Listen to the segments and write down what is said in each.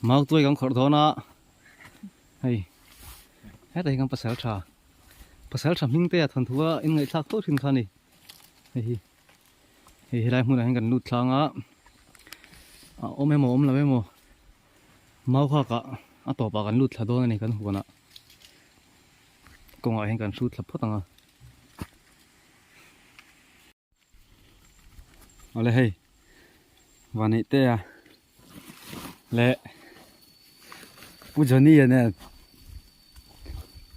Mautuai kan khawrh dawn a, hei hetah hi kan pasal tha pasal tha hming te a thawnthu a inngaihthlak fo thin kha a ni hei hi hei helai hmunah hian kan lut tlang a a awm emaw awm lo emaw mau khak ah a tawpah kan lut thla dawn a ni kan huanah kawngah hian kan hrut thla phawt ang a. Awle hei Vaneih te a leh Pu Johnny a nen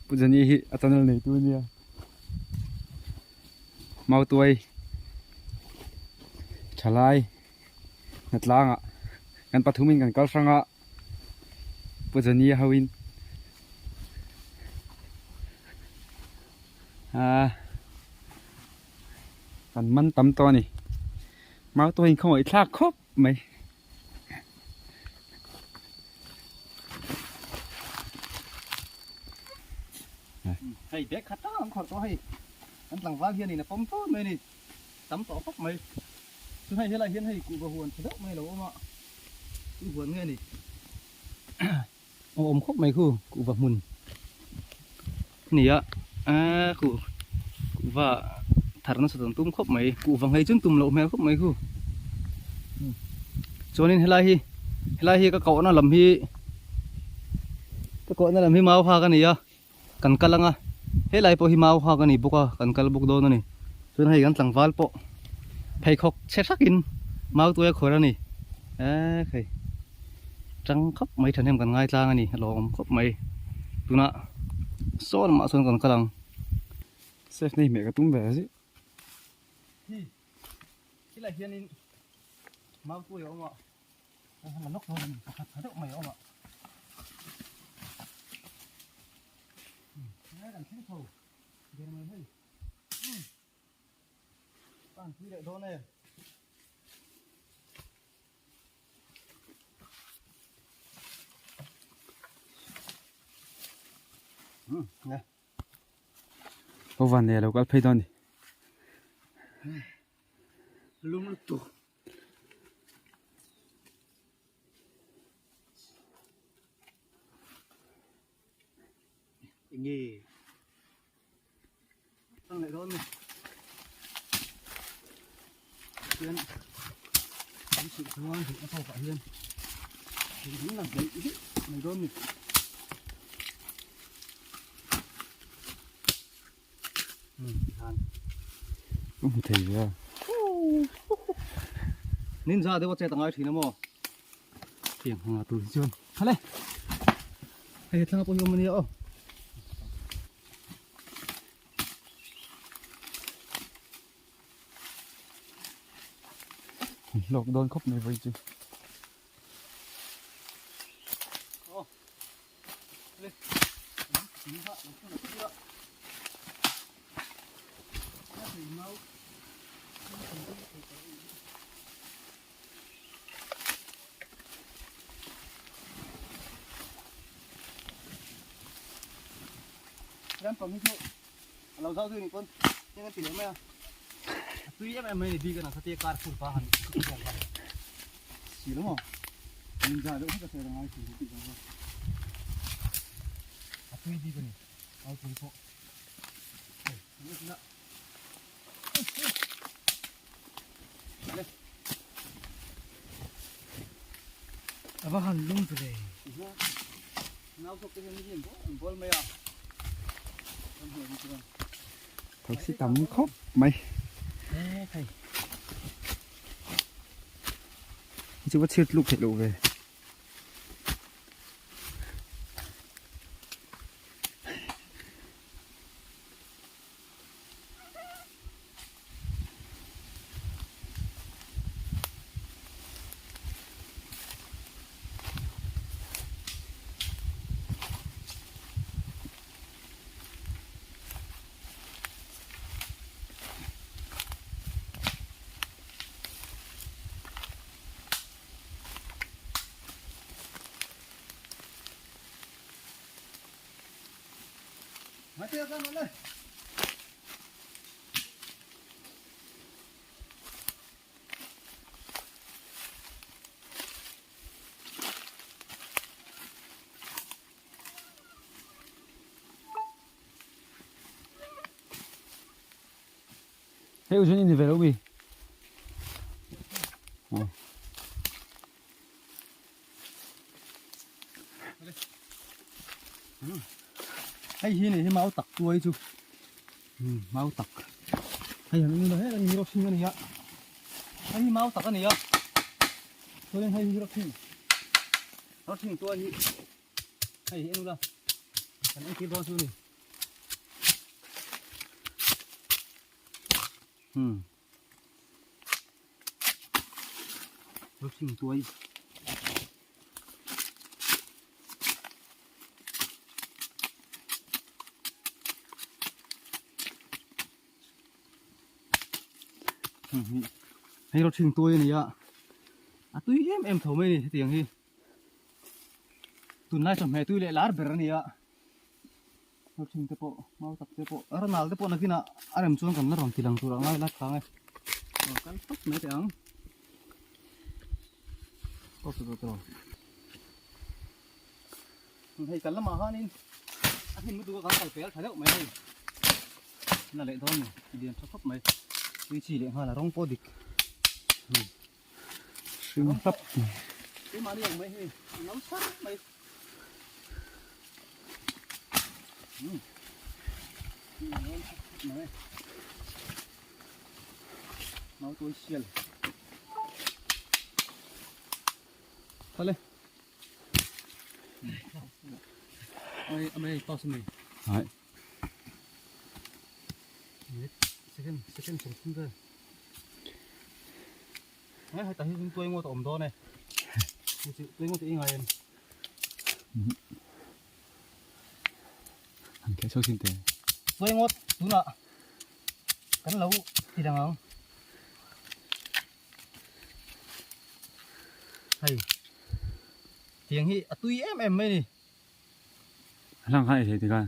Pu Johnny hi a channel neitu a nia Mautuai thalai hnatlangah kan pathumin kan kal hrang a Pu Johnny a hoin Aaa kan man tam tawh a ni mau te pawhin khawngaih thlak khawp mai. Hei bag khat tak an khawrh tawh hei an tlangval hian in a pawm fur mai a ni tam tawh khawp mai chu hei helai hian hei kuhva huan tha deuh mai a lo awm a chu huan nge ni a awm khawp mai khu kuhva hmun a ni a eee kuh kuhva thar nasa tan tum khawp mai kuhva nghei chu an tum loh hmel khawp mai khu chuanin helai hi helai hi ka kohna lam hi ka kohna lam hi mau hak a ni a kan kal anga helai pawh hi mau hak a ni bawk a kan kal bawk dawn a ni chuan hei kan tlangval pawh pheikhawk chhe hrakin mau tuai a khawr a ni eee hei. Tang khawp mai thahnem kan ngai tlang a ni a lawm khawp mai tunah saw lamah sawn kan kal ang. Safe nei hmeh ka tum ve zih. Hi khilai hianin mau tuai a awm a hei la lawk dawn a ni pakhat tha deuh mai a awm a helai kan thleng chho der mai hei an tui leh dawn e. Aw van nei a lo kal phei dawn a ni. Lum lutuk. Enge Thang leh dawn ni. Hian an chhilh chuan hrilh na tawkah hian hrilh ding lang hleih hleih mai dawn ni. Ka hmu thei ve a. Ninja deuh a chet a ngai thin a maw? Tiang hmanga tur hi chuan. Khale! Hei he thlanga pawh hi awm a nia aw. Hlawk dawn khawp mai vawi chu. Ram pang hi chu a lo zau zui ni pawn heng an ti leh mai a a tui em em mai ni bik a nang khatia kar phur pa han si lo maw min za deuh hret a sawi angai si tih zawng a tui bik a ni au tui pawh hei A va han lung chu le. Thawk si tam khawp mai. Hi chu va chhiat luk theih loh ve. Hei u chuan i ni ve lo mi? Hei hi ni hi mau tak tuai chu mau tak hei han ni lo he ni ro hring ania hei hi mau tak ania chuanin hei hi ro hring ro hring tuai hi hei hi en ula kan entir dawn chu ni hmm ro hring tuai Hei ro thing tuai a ni a, a tui em em tho mai a ni hetiang hi. Tunlai chawhmeh tui leh lar ber a ni a, ro thing te pawh mau tak te pawh ronal te pawh nakinah a rem chuan kan la rawn ti lang tur a ngai la thang e. Aw kal phawt mai teh ang. Aw tawh tawh. Hei kan lamah khanin a hnim lutuk a kan kal fel tha deuh mai hei la leh dawn ni lian tha khawp mai tui chi leh nghal a rawng pawh dik hring hlap keimahni ang mai hei a no char mai mau tuai sial Thale. Ôi, âm ơi, to xinh này. Đấy. Second, second sum sum cơ. Đấy, hai ta hi tuai ngô ta om dawn e. Tuai ngô te i ngai em. An khe chho sin te. Tuai ngawt tunah kan lo ti dang ang. Hei tiang hi a tui em em mai ni. Hlang hai thei tikhan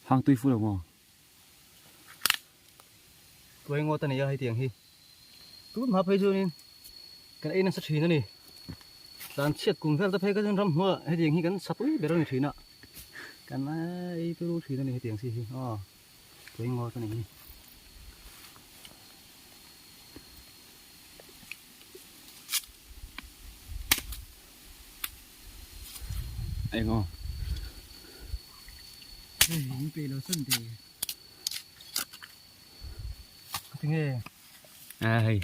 hang tui fu lo maw. Tuai ngawt a ni a hei tiang hi. Tun hma phei chuanin kan ei nasa thin a ni. Tlan chhiat kum vel te phei kha chuan ramhnuai ah hetiang hi kan sa tui ber a ni thin a. Kan ei turu thin a ni hetiang si hi aw tuai ngawt a ni hi. Eng aw. Hei in pe lo san te. Ka ti nge. A hei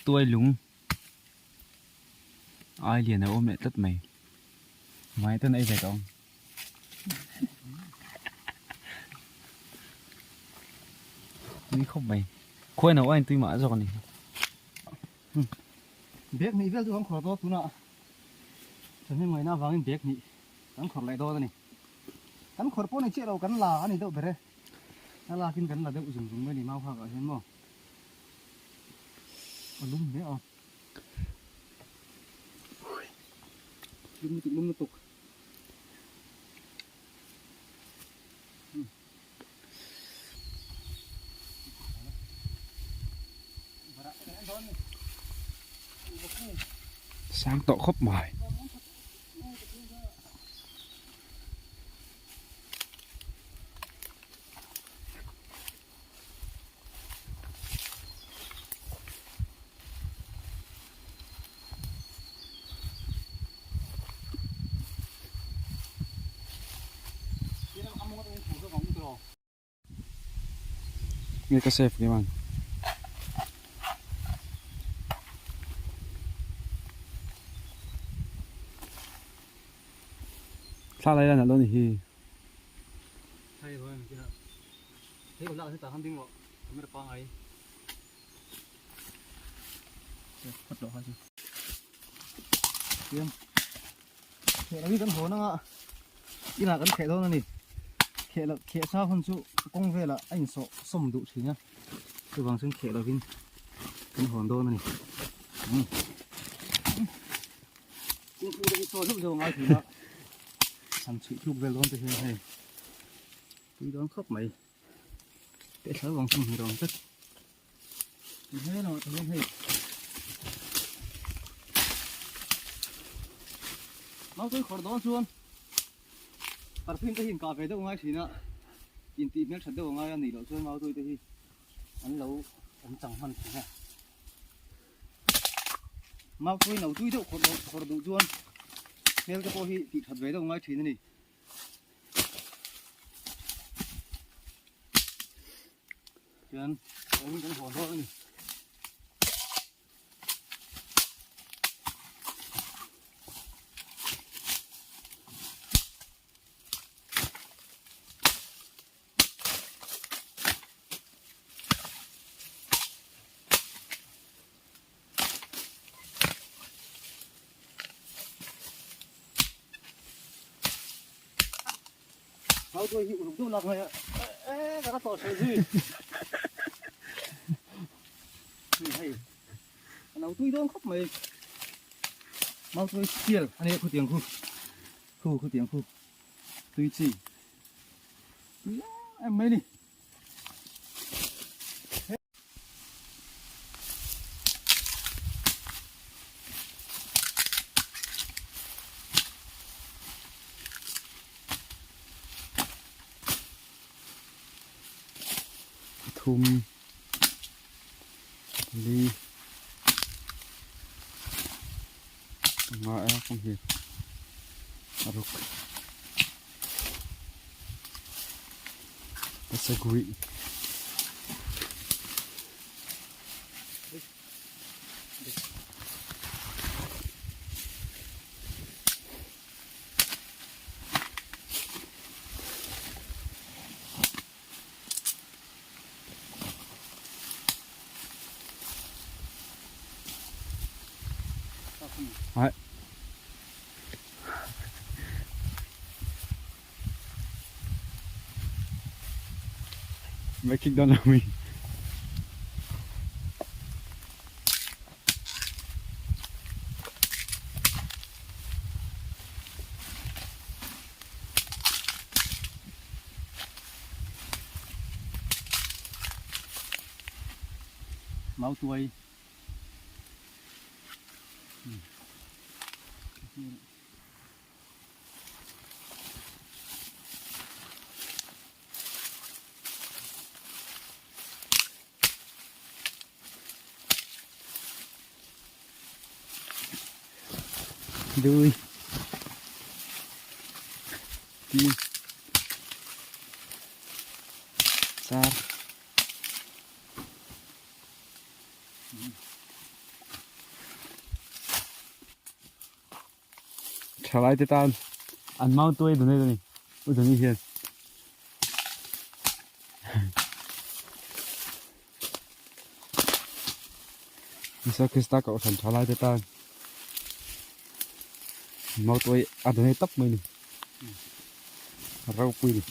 tuai lung ai lian a awm leh tlat mai. Mai ten ei ve tawh ang. Tui khawp mai. Khuai no aiin tui mah zawk a ni. Bag hnih vel chu kan khawr dawn tunah thahnem ngaihna avangin bag hnih kan khawr leh dawn a ni. Kan khawr pawh ni chiah lo kan la a ni deuh ber e. A lakin kan la deuh zung zung mai a ni mau khakah hian maw. A lum hle a. Lum lutuk lum lutuk. Sang tawh khawp mai. Nge ka save nge man. Thla lai lan alo ni hi. Hei aw lak hi tah khan ding rawh camera pangai phawt loh kha chu tiang kheh lo hi kan hawn anga inah kan kheh dawn a ni kheh loh kheh sa hun chu kawng velah a insawh sawm duh thin a chuvang chuan kheh lovin kan hawn dawn a ni kungfu te hi saw zeuh zeuh a ngai thin a han chhuih thluk vel dawn te hian hei. Tui dawn khawp mai. Teh thla vang chu hmu dawn tlat. Hei lo ta hian hei. Mau tui khawr dawn chuan perfume te hi in kah ve deuh ngai thin a. In tih hmel that deuh a ngai a nih loh chuan mau tui te hi. An lo awm chang hman thin a. Mau tui no tui deuh khawrh loh khawrh duh chuan hmel te pawh hi tih that ve deuh ngai thin a ni. Chuan awmin kan hawn dawn a ni. Mau tuai hi uluk deuh lak mai a e ka tawh hreh zui hei a lo tui dawn khawp mai mau tuai sial a nia khutiang khu khu khutiang khu tui chi tui em mai ni. Thum li panga e pahnih paruk pasarih. Đấy. Mấy kick down là mình. Mau tuai. Đuôi. Đi. Sao? Thalai te tan an mau tuai dun a ni u Johnny hian. Isua Krista kohhran thalai te tan mau tuai a dun tawp mai a ni a ropui a ni.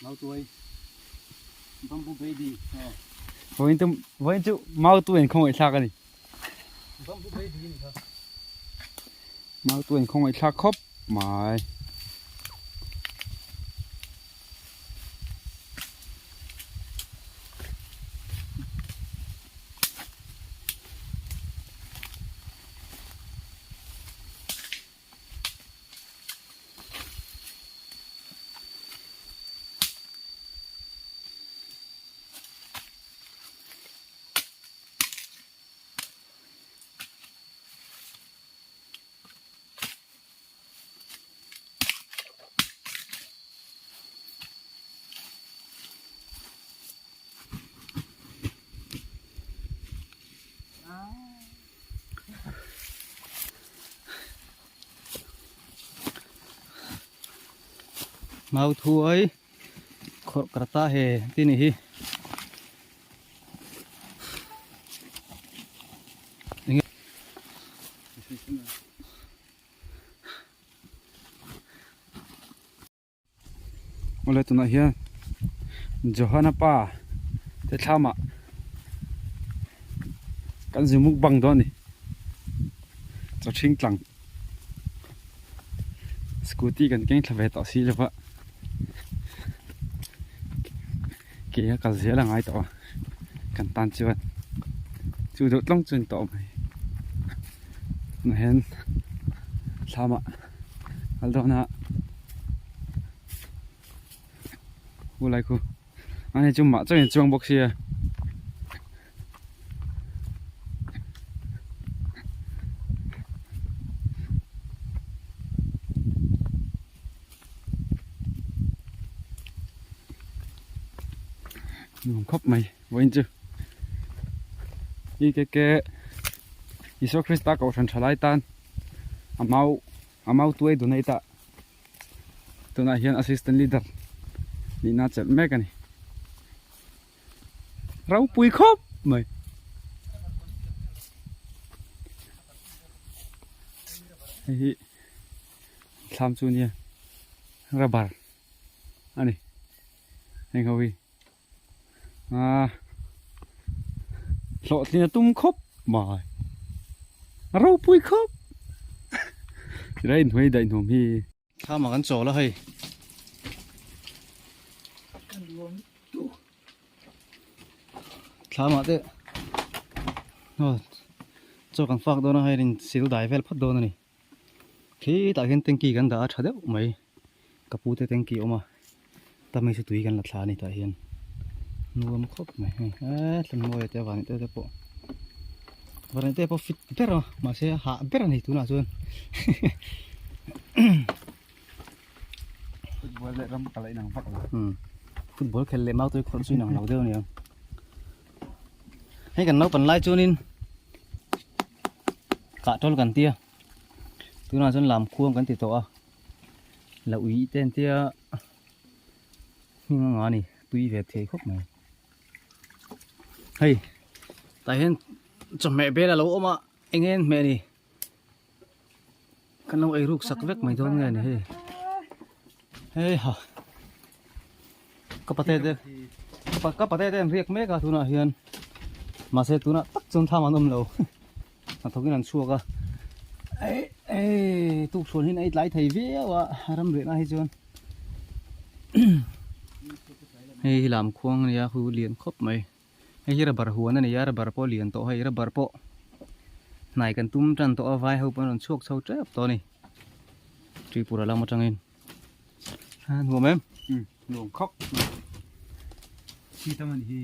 Mau tuai bamboo baby vawiin chu vawiin chu mau tuai an khawngaih thlak a ni bamboo baby a ni kha mau tuai an khawngaih thlak khawp mai. Mau thuai khawrh karta he ti ni hi. Awle tunah hian Johana pa te thlamah kan zu mukbang dawn a ni chawhring tlang scooty kan keng thla ve tawh si lova ke a kal zel a ngai tawh a kan tan chuan chu deuh tlawng chu a ni tawh mai tunah hian thlamah kal dawn a khu lai khu ani chu mah chauhin a chuang bawk sia. Nuam khawp mai vawiin chu EKK Isua Krista kohhran tha lai tan a mau a mau tuai donate a tunah hian assistant leader nihna chelh mek a ni ropui khawp mai. Hei hi thlam chu nia rubber a ni heng ho hi ah hlawhtlin a tum khawp mai a ropui khawp tilai inhnuai daih nuam hi. Thlam ah kan chawl a hei. Thlam ah te aw chaw kan fak dawn a hei in sil dai vel phawt dawn a ni. Khitah khian tanky kan dah a tha deuh mai ka pu te tanky a awm a ta mai chu tui kan la thla a ni tah hian nuam khawp mai hei eee thlanmuaia te avang te te pawh varna te pawh fit ber a mahse a hah ber a ni tunah chuan football leh ram kal a inang vak lo football khel leh mau tui khawrh chu inang lo deuh a ni ang hei kan naupang lai chuanin kah tawl kan tia tunah chuan lam khuang kan ti tawh a la ui te an tia hming anga a ni tui ve thei khawp mai hei tah hian chawhmeh bel a lo awm a eng nge an hmeh ni kan lo ei ruk sak vek mai dawn nge ni hei hei ha ka pate te ka pate te an riak mek a tunah hian mahse tunah tak chuan tham an awm lo hnathawk in an chhuak a ei ei tukchhuan hian a ei tlai thei viau a ram riahna hi chuan hei hi lam khuang a nia hu lian khawp mai hei hi rubber huan a ni a rubber pawh a lian tawh hei rubber pawh hnai kan tum tan tawh a vai ho pawh an rawn chhuak chho tep tawh a ni Tripura lam atangin a nuam em nuam khawp mai chi tam a ni hi.